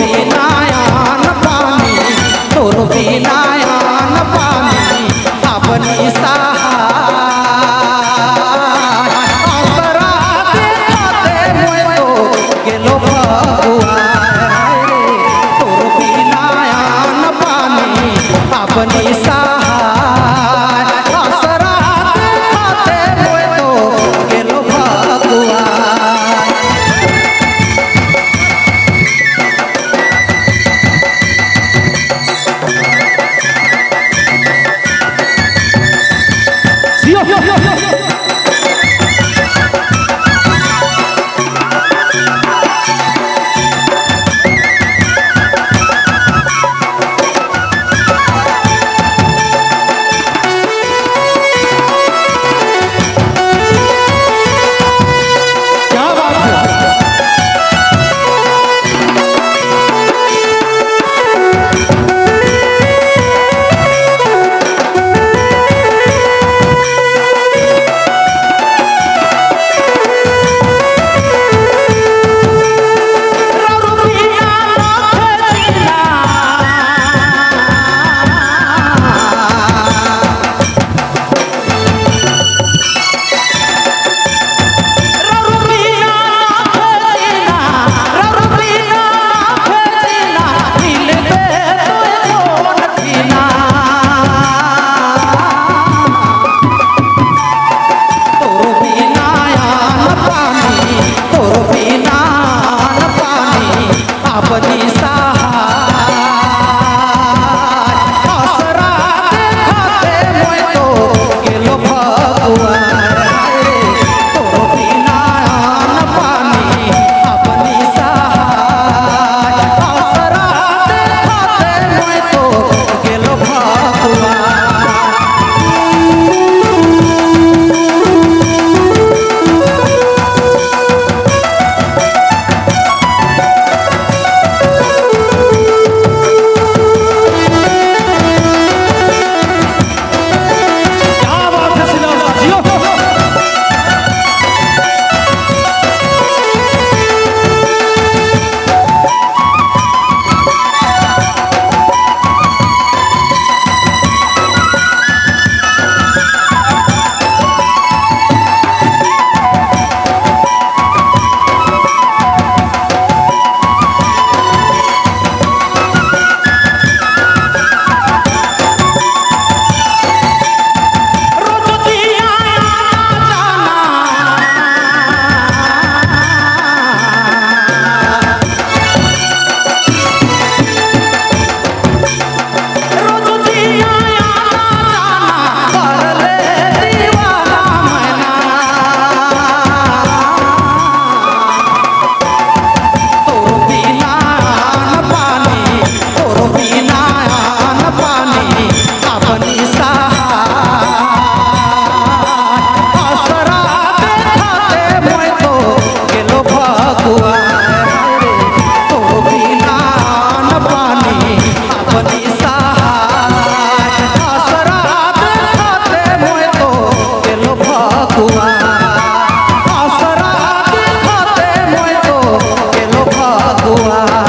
बिना आन पानी, तोर बिना आन पानी अपनी सहाय। आसरा देखाते मोय तो गेलो फगुआय रे, तोर बिना आन पानी अपनी सहाय। आसरा देखाते मोय तो गेलो फगुआय। क्या बात है। अपनी सहाय। आसरा देखाते मोय तो गेलो फगुआय रे, तोर बिना आन पानी अपनी सहाय। आसरा देखाते मोय तो गेलो फगुआय। क्या बात है सिलौसा जियो। रोज दिया आना जाना, रोज दिया आना जाना कर ले दीवाना मना। तोर बिना आन पानी, तोर बिना आन पानी अपनी सहाय। आसरा देखाते मोय तो गेलो फगुआय रे, तोर बिना आन पानी अपनी सहाय। आसरा देखाते मोय तो गेलो फगुआय। आसरा देखाते मोय तो गेलो फगुआय।